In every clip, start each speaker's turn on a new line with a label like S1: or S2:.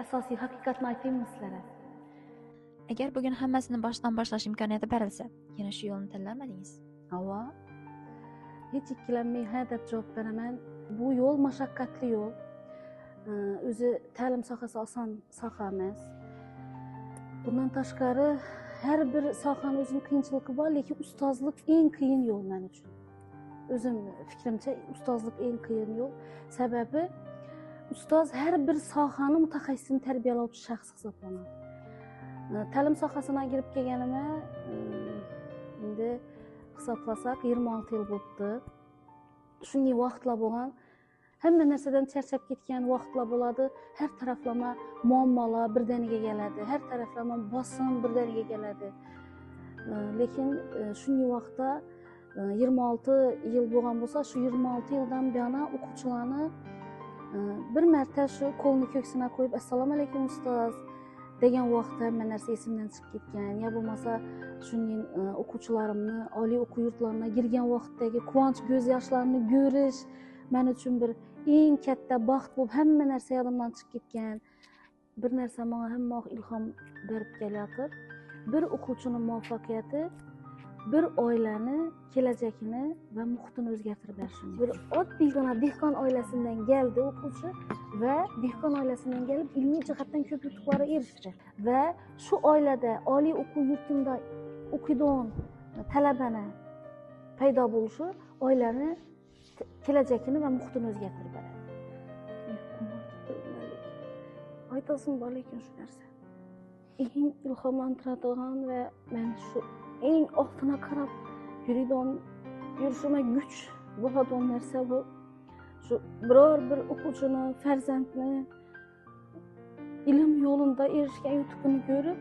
S1: Asosiy haqiqatni aytaymi sizlarga?
S2: Agar bugun hammasini boshdan boshlash imkoniyati berilsa, yana shu yo'lni tanlarmidingiz?
S1: Ava. Hech ikkilanmay ha deb javob beraman. Bu yo'l mashaqqatli yo'l. O'zi ta'lim sohasi oson soha emas. Bundan tashqari har bir sohani o'zini qiyinchiligi bor, lekin ustozlik eng qiyin yo'l men uchun. O'zim fikrimcha ustozlik eng qiyin yo'l. Sababi ustoz har bir sohani mutaxassisini tarbiyalovchi shaxs hisoblanadi. Ta'lim sohasiga kirib kelganimga endi hisoblasak 26 yil bo'libdi. Shunday vaqtlar bo'lgan, hamma narsadan charchab ketgan vaqtlar bo'ladi. Har taraflama muammolar birdaniga keladi, har taraflama bosim birdaniga keladi. Lekin shunday vaqtda 26 yil bo'lgan bo'lsa, shu 26 yildan buyon o'quvchilarni bir marta shu qo'lini ko'ksina qo'yib assalomu alaykum ustoz degan vaqtda hamma narsa esimdan chiqib ketgan, yo bo'lmasa shunday o'quvchilarimni oliy o'quv yurtlariga kirgan vaqtdagi quvonch ko'z yoshlarini ko'rish men uchun bir eng katta baxt bo'lib hamma narsa yodimdan chiqib ketgan. Bir narsa menga hamma ilhom berib kelayotir. Bir o'quvchining muvaffaqiyati bir oilani kelajagini va muhitini o'zgartirib berishi. Bir oddiygina dehqon oilasidan keldi o'quvchi va dehqon oilasidan kelib ilmiy jihatdan ko'p yutuqlarga erishdi va shu oilada oliy o'quv yurtida o'qiydigan talabani paydo bo'lishi oilani kelajagini va muhitini o'zgartirib beradi. Aytasim bor, lekin shu narsa eng ilhomlantiradigan va men shu eng oldina qarab yuradigan, yurishima kuch bo'ladigan narsa bu. Shu biror bir o'quvchini, farzandni ilm yo'lida erishgan yutuqini ko'rib,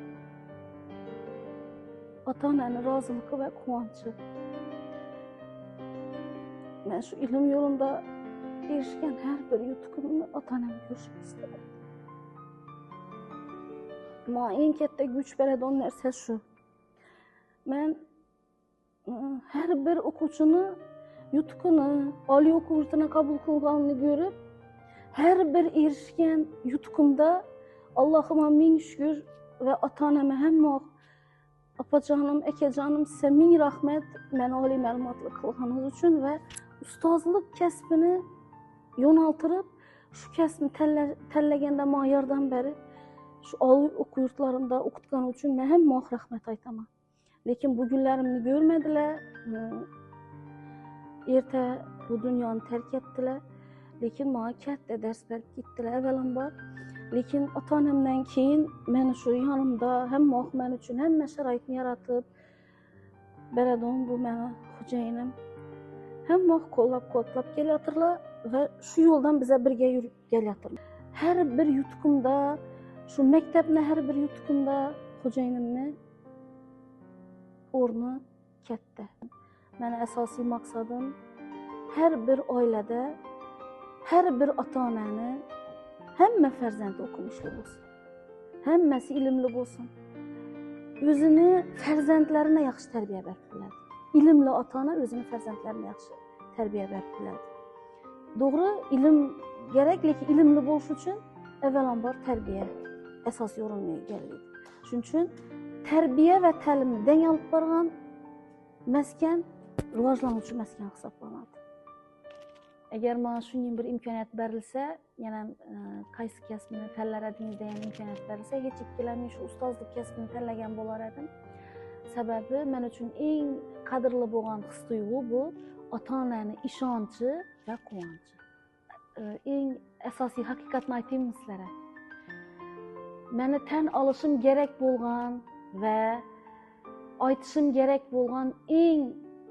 S1: ota-onani roziligi va quvonchi. Men shu ilm yo'lida erishgan har bir yutuqimni ota-onam ko'rishini istadim. Menga eng katta kuch beradigan narsa shu. Men har bir o'quvchini yutuqini, oliy o'quv yurtini qabul qilganini ko'rib, har bir erishgan yutuqimda Allohimga ming shukr va ota-onamga hamma opajonim, akajonim sizga ming rahmat meni oliy ma'lumotli qilganingiz uchun va ustozlik kasbini yo'naltirib, shu kasbni tanlaganda menga yordam berib, shu oliy o'quv yurtlarida o'qitgani uchun men hamma rahmat aytaman. Lekin bu kunlarimni ko'rmadilar, erta bu dunyoni tark etdilar. Lekin menga katta dars berib ketdilar avvalambor. Lekin ota-onamdan keyin meni shu yonimda hamma men uchun hamma sharoitni yaratib beradigan bu meni xo'jayinim. Hamma qo'llab-quvvatlab kelayotirlar va shu yo'ldan biza birga yurib kelayotirmiz. Har bir yutuqimda, shu maktabni har bir yutuqimda xo'jayinimni o'rni katta. Meni asosiy maqsadim har bir oilada, har bir ota-onani hamma farzandi o'qimishli bo'lsin. Hammasi ilmli bo'lsin. O'zini farzandlarini yaxshi tarbiya berib biladi. Ilmli ota-ona o'zini farzandlarini yaxshi tarbiya berib biladi. To'g'ri, ilm kerak, lekin ilmli bo'lish uchun avvalambor tarbiya asosiy o'rinni egallaydi. Shuning uchun tarbiya va ta'limni deng olib borgan maskan rivojlanuvchi maskan hisoblanadi. Agar menga shunday bir imkoniyat berilsa, yana qaysi kasbni tanlar edingiz degan imkoniyat berilsa, hech ikkilanmay shu ustozlik kasbini tanlagan bo'lar edim. Sababi men uchun eng qadrli bo'lgan his-tuyg'u bu ota-onani ishonchi va quvonchi. Eng asosiy haqiqatni aytaymi sizlarga? Meni tan olishim kerak bo'lgan va aytishim kerak bo'lgan eng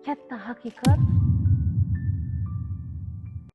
S1: katta haqiqat